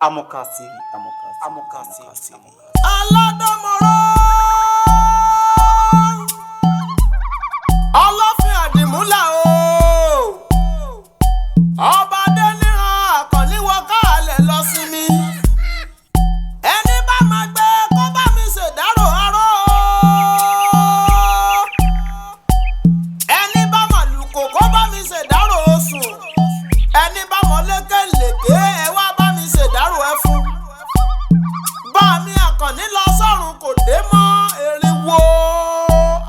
Amoka TV, Amoka TV, Amoka TV. Aládọ́mọ̀rọ̀ Ọlọ́fin Àdìmúlà o, Ọba Adéníran Àkànní wọ káàlẹ̀ lọ sinmi. Ẹni bá máa gbé kó bá mi ṣèdárò aró, ẹni bá màlúkò kó bá mi ṣèdárò oṣù, ẹni bá mọ lékèlékè ẹ wá bá mi ṣèdárò ẹfun. Bá mi Àkànní lọ sọ́run kò dé mọ́. Eriwo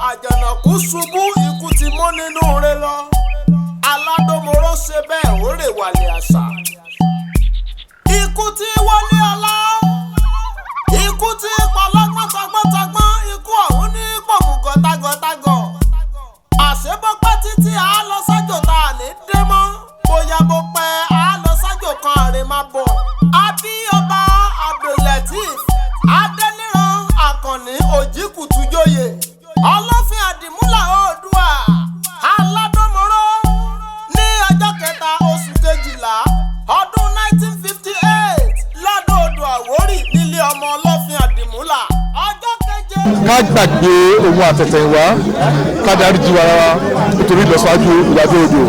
àjànàkú ṣubú, ikú ti mú nínú rẹ̀ lọ. Aládòmọ́rọ́ ṣe bẹ́ẹ̀, ó rè wàlẹ̀ àṣà. Ikú tí wọlé ọlá, ikú tí pọlọ́gbọ́n tagbọ́ntagbọ́n, ikú ọ̀hún ní pòmùgọ̀ tagọ̀tagọ̀. Àṣebọ́pẹ́ títí a lọ sájò tá a ní dé mọ́, bóyá bó pẹ́ a lọ sájò kan àrè máa bọ̀. Àbí Ọba Abdulateef Adẹniran Àkànní Òjìkùtùjòyè, Ọlọ́fin Àdìmúlà Oòdùà Aládọ́mọ́rọ́, ní ọjọ́ 3 oṣù 12 ọdún 1958 ládò odò Àwórì nílé ọmọ Ọlọ́fin Àdìmúlà, ọjọ́ 7. Ká gbàgbé ohun àtẹ̀tẹ̀yìnwá, ká dáríjì wa rárá nítorí ìlọsíwájú ìwádìí odò.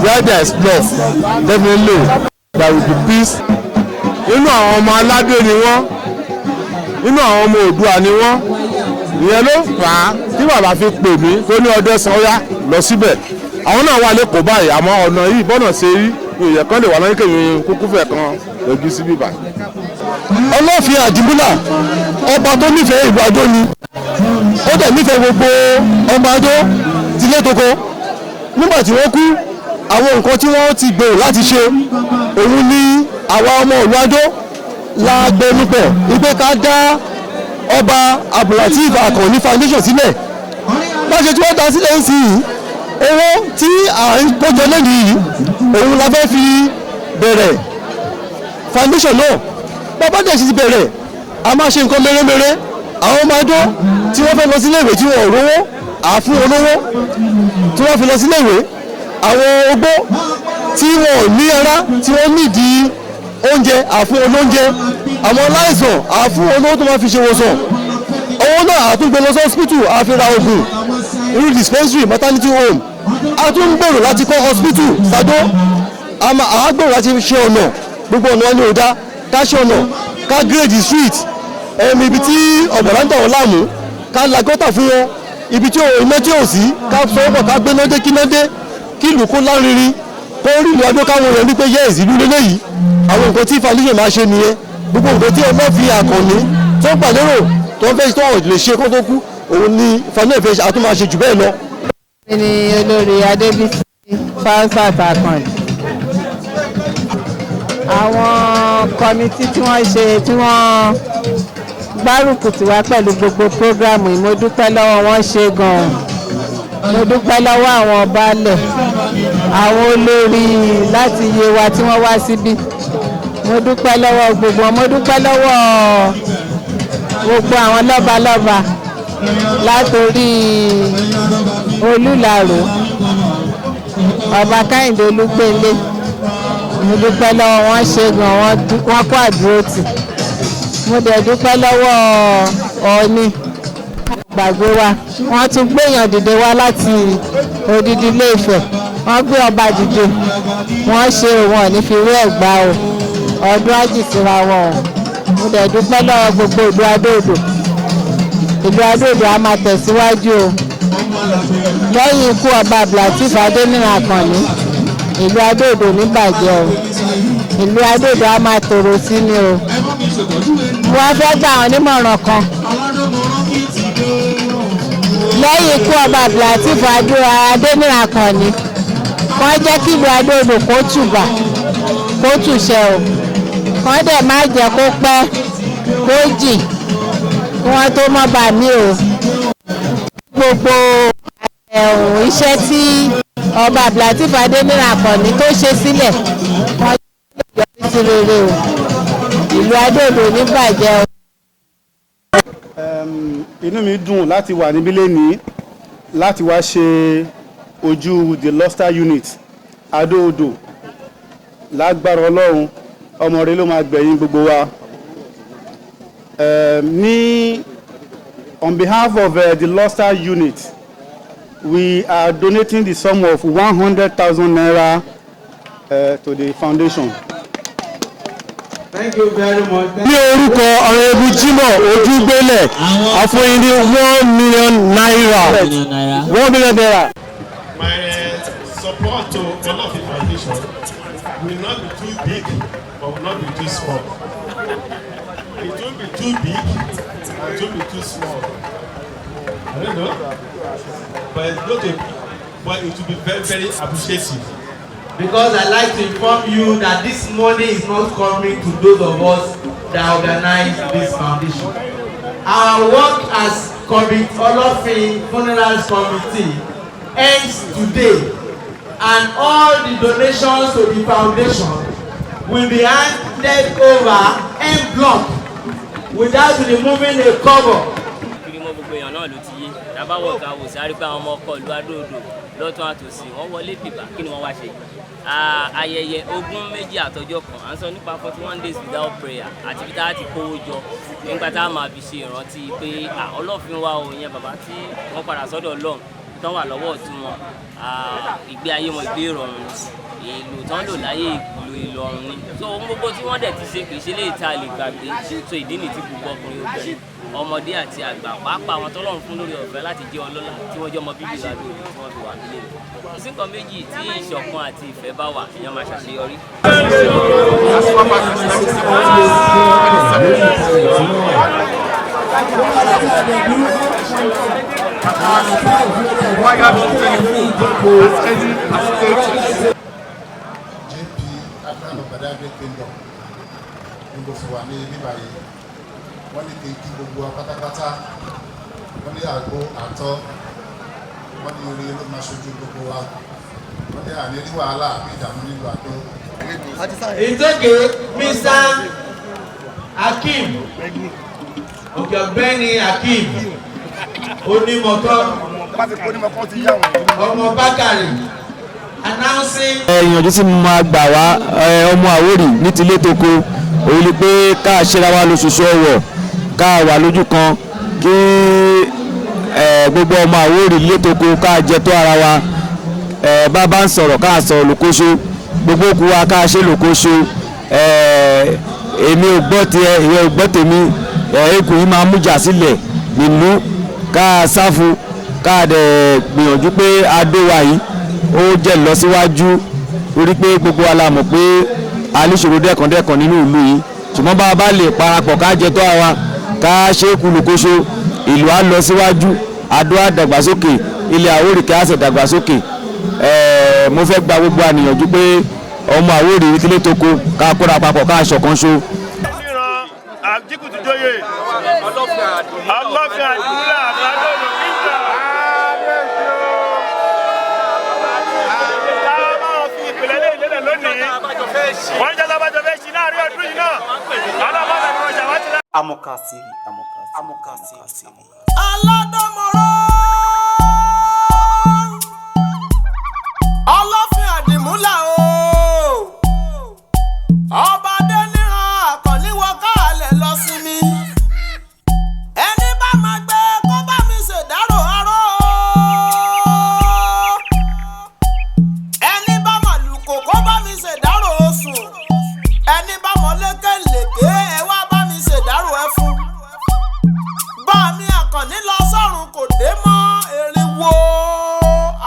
Where there is love, definitely there will be peace. Inú àwọn ọmọ aládé ni wọ́n, inú àwọn ọmọ Oòduà ni wọ́n. Ìyẹn ló fà á tí bàbá fi pè mí tó ní ọdẹ san, ó yá, lọ síbẹ̀. Àwọn náà wà lẹ́kọ̀ọ́ báyìí, àmọ́ ọ̀nà yìí bọ́nà ṣe rí ìyẹn kan lè wà lọ́yìn kèmí kúkú fẹ̀ kan lójú síbí báyìí. Ọlọ́fin Àdìmúlà, ọba tó nífẹ̀ẹ́ ìlú Adó ni. Ó dẹ̀ nífẹ̀ẹ́ gbogbo ọmọ Adó tilé toko. Nígbà tí wọ́n kú, àwọn nǹkan tí wọ́n ti gbèrò láti ṣe, òun ni àwa ọmọ ìlú Adó la gbẹnupọ̀ wípé ká dá Ọba Abdulateef Akànní Foundation sílẹ̀. Bá ṣe tí wọ́n dá sílẹ̀ ń sìn yìí, owó tí à ń kójọ lẹ́yìn yìí, òun la fẹ́ fi bẹ̀rẹ̀ foundation náà. Bàbá dẹ̀ sì ti bẹ̀rẹ̀, a máa ṣe nǹkan mèremère. Àwọn ọmọ Adó tí wọ́n fẹ́ lọ sílé ìwé tí wọ́n ò rówó, à fún wọn lówó tí wọ́n fi lọ sílé ìwé. Àwọn ogbó tí wọ́n ò ní ara, tí wọ́n nídìí oúnjẹ, à fún wọn lóúnjẹ. Àwọn aláìsàn, à fún wọn lówó tó máa fi ṣe wòsàn. Owó náà, a tún gbé lọ sí hospital, a fi ra oògùn, irú dispensary, maternity home. A tún ń gbèrò láti kọ́ hospital sádó. A gbèrò láti ṣe ọ̀nà, gbogbo ọ̀nà ní òdá, ká ṣe ọ̀nà, ká grade street ẹ̀mí, ibi tí ọ̀bọ̀lá ń tàwọn láàmú, ká la gọ́tà fún wọn, ibi tí iná tí ò sí, ká sọ́wọ́pọ̀ ká gbé náà dé, kí náà dé, kí ìlú kó lárinrin, kó rí ìlú Adó, káwọn èèyàn ní pé yes, ìlú lélẹ́yìí. Àwọn nǹkan tí foundation máa ṣe nìyẹn. Gbogbo nǹkan tí Ọlọ́fin Àkànní tó ń gbàlérò, tó ń fẹ́, tó ń lè ṣe kó tó kú, òun ni foundation fẹ́ ṣe. A tún máa ṣe jù bẹ́ẹ̀ lọ. Mi ni Olórí Adébísí Falsat Akànnì. Àwọn committee tí wọ́n ṣe, tí wọ́n gbárùkù tì wá pẹ̀lú gbogbo program yìí, mo dúpẹ́ lọ́wọ́ wọn, ṣe gan-an. Mo dúpẹ́ lọ́wọ́ àwọn baálẹ̀, àwọn olórí láti Yewa tí wọ́n wá síbí. Mo dúpẹ́ lọ́wọ́ gbogbo wọn. Mo dúpẹ́ lọ́wọ́ gbogbo àwọn lọ́balọ́ba, látòrí Olùlàró, Ọba Kẹ́hìndé Olúgbélé. Mo dúpẹ́ lọ́wọ́ wọn, ṣe gan, wọ́n kó àdúrótì. Mo dẹ̀ dúpẹ́ lọ́wọ́ Ọọ̀ni gbàgbé wa. Wọ́n tún gbéyàn dìde wá láti odidi Ilé Ifẹ̀, wọ́n gbé ọba dìde. Wọ́n ṣe, wọn ní fi rí ẹ̀gbá o, ọdún ájì síra wọn o. Mo dẹ̀ dúpẹ́ lọ́wọ́ gbogbo ìlú Adó-Odò. Ìlú Adó-Odò á máa tẹ̀síwájú o. Lẹ́yìn ikú Ọba Abdulateef Adéníran Àkànní, ìlú Adó-Odò ní bàjẹ́ o. Ìlú Adó-Odò á máa tòrò sí ni o. Mo wá fẹ́ gbà wọ́n nímọ̀ràn kan. Lẹ́yìn ikú Ọba Abdulateef Adéníran Àkànní, wọ́n jẹ́ kí ìlú Adó-Odò kó tùbà kó tùṣẹ́ o. Kàn dẹ̀ má jẹ́ kó pẹ́ kó jìn kí wọ́n tó mọ́ bà mí o. Gbogbo ẹ̀hún iṣẹ́ tí Ọba Abdulateef Adéníran Àkànní tó ṣe sílẹ̀, wọ́n yọrí sí rere o. Ìlú Adó-Odò ní bàjẹ́ o. Inú mi dùn láti wà níbí lénìí láti wá ṣe ojú the Luster Unit Adó-Odò. Lágbára Ọlọ́run, Ọmọ rẹ ló máa gbẹ̀yìn gbogbo wa. Ní on behalf of the LOSA unit, we are donating the sum of ₦100,000 to the foundation. Thank you very much. Ní orúkọ Honourable Jimoh Ojúgbélẹ̀, a fún yín ní ₦1 million, ₦1 million. My support to Olofin Foundation will not be too big, but will not be too small. It won't be too big, and it won't be too small. I don't know. But it's not a, but it will be very, very appreciative. Because I like to inform you that this money is not coming to those of us that organize this foundation. Our work as Committee Olofin Funerals Committee ends today, and all the donations to the foundation will be handed over en bloc without removing a cover. Kiri mọ gbogbo èèyàn náà ló ti yé tábàwọ̀ ká wò sáré pé àwọn ọmọ ọkọ̀ ìlú Adó-Odò lọ́tún àtòsí wọ́n wọlé bìbà. Kí ni wọ́n wá ṣe? Ayẹyẹ 22 àtọjọ́ kan, à ń sọ nípa 41 days without prayer, àti bí tá a ti kówó jọ nígbà tá a máa fi ṣe ìrántí pé Ọlọ́fin wa ò yẹn, bàbá tí wọ́n padà sọ́dọ̀ Ọlọ́run tán wà lọ́wọ́ ọ̀tún wọn, ìgbé ayé wọn, ìgbé ìrọ̀rùn ni, ìlú tán lò láyé, ìlú ìrọ̀rùn ni. So ohun gbogbo tí wọ́n dẹ̀ ti ṣe, kì í ṣe lè ta lè gbàgbé. So ìdí nìyí tí gbogbo ọkùnrin, obìnrin, ọmọdé àti àgbà, pàápàá àwọn tọ́lọ́run fún lórí ọ̀fẹ́ láti jẹ́ ọlọ́lá tí wọ́n jẹ́ ọmọ bíbí ìlú Adó-Odò tí wọ́n fi wà nílé rẹ̀. Kò sí nǹkan méjì, tí ìṣọ̀kan àti ìfẹ́ bá wà, èèyàn máa ṣàṣeyọrí. As far back as 1927. Why have 24 as early as 30? JP Abraham of Badagry Kingdom ní mo fi wà ní bíbá yìí. Wọ́n ní kí n kí gbogbo wa pátápátá. Wọ́n ní àgbo àtọ́, wọ́n ní orí ló máa ṣojú gbogbo wa. Wọ́n ní àní rí wàhálà àbí ìdààmú nílùú Àdó. It's okay, Mr. Akeem. Okay, Ọ̀gbẹ́ni Akeem Onímọ̀tọ́ ọmọ Bákàrè announcing. Ìyànjú tí mo máa gbà wá, ọmọ Àwórì ní tilé toko, òun ni pé ká ṣera wa lóṣooṣù ọwọ̀, ká wà lójú kan, kí gbogbo ọmọ Àwórì nílé toko ká jẹ tó ara wa. Bá bá ń sọ̀rọ̀, ká sọ̀rọ̀ lókóṣó, gbogbo kú wa ká ṣe lókóṣó. Èmi ò gbọ́ tiẹ̀, ìwọ ò gbọ́ tèmi, ekùn yìí máa mújà sílẹ̀ nílùú. Ká sáfù, ká dẹ̀ gbìyànjú pé adó wa yìí ó jẹ́ lọ síwájú, torí pé gbogbo wa la mọ̀ pé a ní ìṣòro dẹ́kàndẹ́kàn nínú ìlú yìí. Ṣùgbọ́n bá a bá lè parapọ̀, ká jẹ tó àwa, ká ṣe é kúlùkóṣo, ìlú á lọ síwájú, adó á dàgbàsókè, ilẹ̀ Àwórì kí á sì dàgbàsókè. Mo fẹ́ gba gbogbo àníyànjú pé ọmọ Àwórì kílé toko, ká kóra papọ̀, ká ṣọ̀kan ṣo. Àjíkùtù jóyè Ọlọ́fin Àdìmúlà Àbádọ́nù Kíńtà. Táwọn máa fi ìpìlẹ̀ lé ìlélẹ̀ lónìí. Wọ́n jẹ́ lábàjọ́ fẹ́ ṣí láàrin ọdún yìí náà. Alábàbẹ̀ ni wọ́n ṣàwátì lá. Amoka TV, Amoka, Amoka TV. Aládọ́mọ̀rọ́ Ọlọ́fin Àdìmúlà o, ọba Adéníran Àkànní wọ káàlẹ̀ lọ sinmi. Ẹni bá máa gbé kó bá mi ṣèdárò aró, ẹni bá màlúkò kó bá mi ṣèdárò oṣù, ẹni bá mọ lékèlékè ẹ wá bá mi ṣèdárò ẹfun. Bá mi Àkànní lọ sọ́run, kò dé mọ́. Eriwo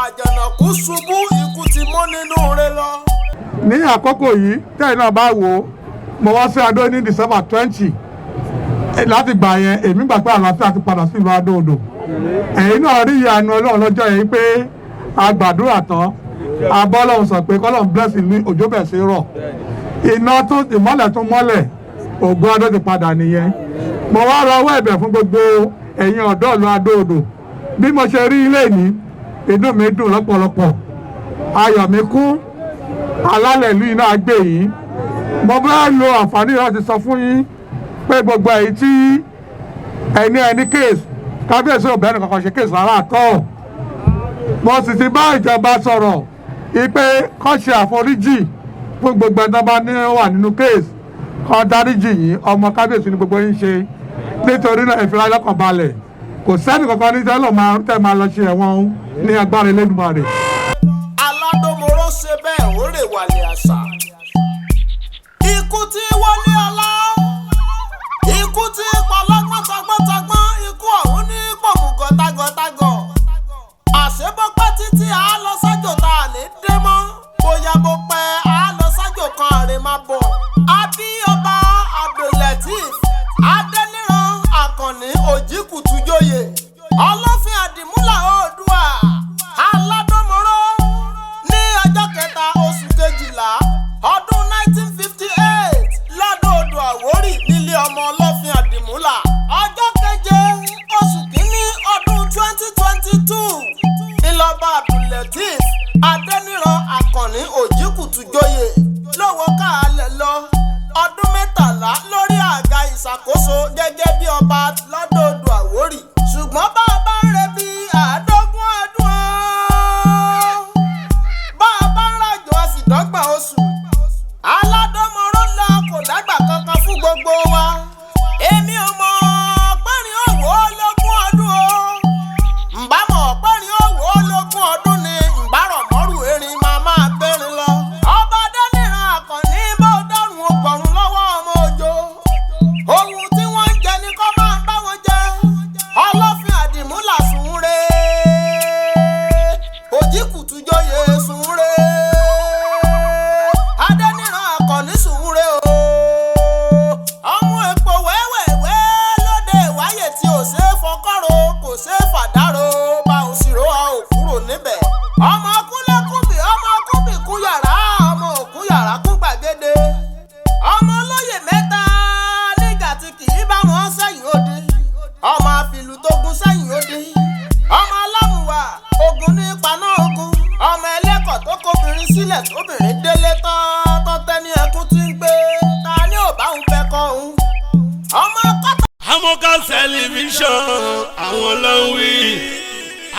àjànàkú ṣubú, ikú ti mú nínú rẹ̀ lọ. Ní àkókò yìí, tẹ́yìn náà bá wò ó, mo wá sí Adó ní December 20. Láti gbà yẹn, èmi gbà pé àlàáfíà ti padà sí ìlú Adó-Odò. Ẹ̀yin náà rí ìyanu Ọlọ́run lọ́jọ́ yẹn pé a gbàdúrà tán, a bọ́ Ọlọ́run sọ pé kọ́lọ́run bless ìlú, òjò bẹ̀ sí rọ̀, iná tó ìmọ́lẹ̀ tó mọ́lẹ̀, ògùn Adó ti padà nìyẹn. Mo wá rawọ́ ẹ̀bẹ̀ fún gbogbo ẹ̀yin ọ̀dọ́ ìlú Adó-Odò. Bí mo ṣe rí ilé ní, inú mi dùn lọ́pọ̀lọpọ̀, ayọ̀ mi kún. Alálẹ̀ ìlú iná gbé yìí, mo bá lo àǹfààní láti sọ fún yín pé gbogbo èyí tí ẹni case, kábíyèsí ò bẹ́ẹ̀ kankan ṣe case rárá tọ́. Mo sì ti bá ìjọba sọ̀rọ̀ ipe kó ṣe àforíjì fún gbogbo ẹni tó bá ní wà nínú case. Kó dáríjì yín. Ọmọ kábíyèsí ni gbogbo yín ṣe. Nítorí náà, ẹ fi ra lọ́kàn balẹ̀. Kò sẹ́ni kankan ní tẹ́lọ̀ máa tẹ́ máa lọ ṣe ẹ̀wọ̀n ní agbára Elédùmarè. Aládòmọ́rọ́ ṣe bẹ́ẹ̀, ó rè wàlẹ̀ àṣà. Ikú tí wọlé ọlá, ikú tí pọlọ́gbọ́n tagbọ́n-tagbọ́n, ikú ọ̀hún ní pòmùgọ̀ tagọ̀tagọ̀. Àṣebọ́pẹ́ títí a lọ sájò tá a ní dé mọ́, bóyá bó pẹ́ a lọ sájò kan àrè máa bọ̀. Àbí Ọba Abdulateef Adẹniran Akànní Òjìkùtùjòyè, Ọlọ́fin Àdìmúlà Oòdùà Aládọ́mọ́rọ́, ní ọjọ́ 3 oṣù 12 ọdún 1958 ládòodò Àwórì nílé ọmọ Ọlọ́fin Àdìmúlà. Ọjọ́ 7 oṣù 1 ọdún 2022 ńlọba Abdulateef Adẹniran Akànní Òjìkùtùjòyè lọ́wọ́ káàlẹ̀ lọ ọdún 13 lórí àga ìṣàkóso gẹ́gẹ́ bí ọba ládòodò Àwórì. Ṣùgbọ́n bá a bá ń rebi 50 ọdún o, bá a bá ń rajò a sì dọ́gba oṣù. Aládọ́mọró lọ, kò dágbà kankan fún gbogbo wa. Èmi ò mọ̀ pẹ́rin òwò lógún ọdún o. Ǹbá mọ̀ pẹ́rin òwò lógún ọdún ni ǹbá rọ̀ mọ́rù erin máa máa gbérin lọ. Ọba Adẹ́nìran Àkànní, bó dọ́rùn ọgbọ̀rún lọ́wọ́ ọmọ òjò. Ohun tí wọ́n ń jẹ ni kó máa bá wọn jẹ. Ọlọ́fin Àdìmúlà, sùn re. Òjìkùtùjọyè, sùn re. Adẹ́nìran Àkànní, sùn re o. Ọmú epo wẹ́wẹ́wẹ́ lóde ìwáyè tí ò ṣeé fọkọ́rọ̀, kò ṣeé fàdárò, bá ò sì rò a ò kúrò níbẹ̀. Ọmọ kúlẹ̀kùbì, ọmọ kúbì kú yàrá, ọmọ òkú yàrá kú gbàgede. Ọmọ olóyè mẹ́ta nígbà tí kì í bá wọn sẹ́yìn odi. Ọmọ àfìlù tó gun sẹ́yìn odi. Ọmọ alámùwà ogun ní paná ogun. Ọmọ ẹlẹ́kọ̀ọ́ tó kóbìnrin sílẹ̀, tóbìnrin délé tán tọ́tẹ́ ní ẹkún tí ń gbé. Ta ni ò bá òun fẹ́ kọ́ òun? Ọmọ kọ́tà. Amoka Television, àwọn ló ń wí.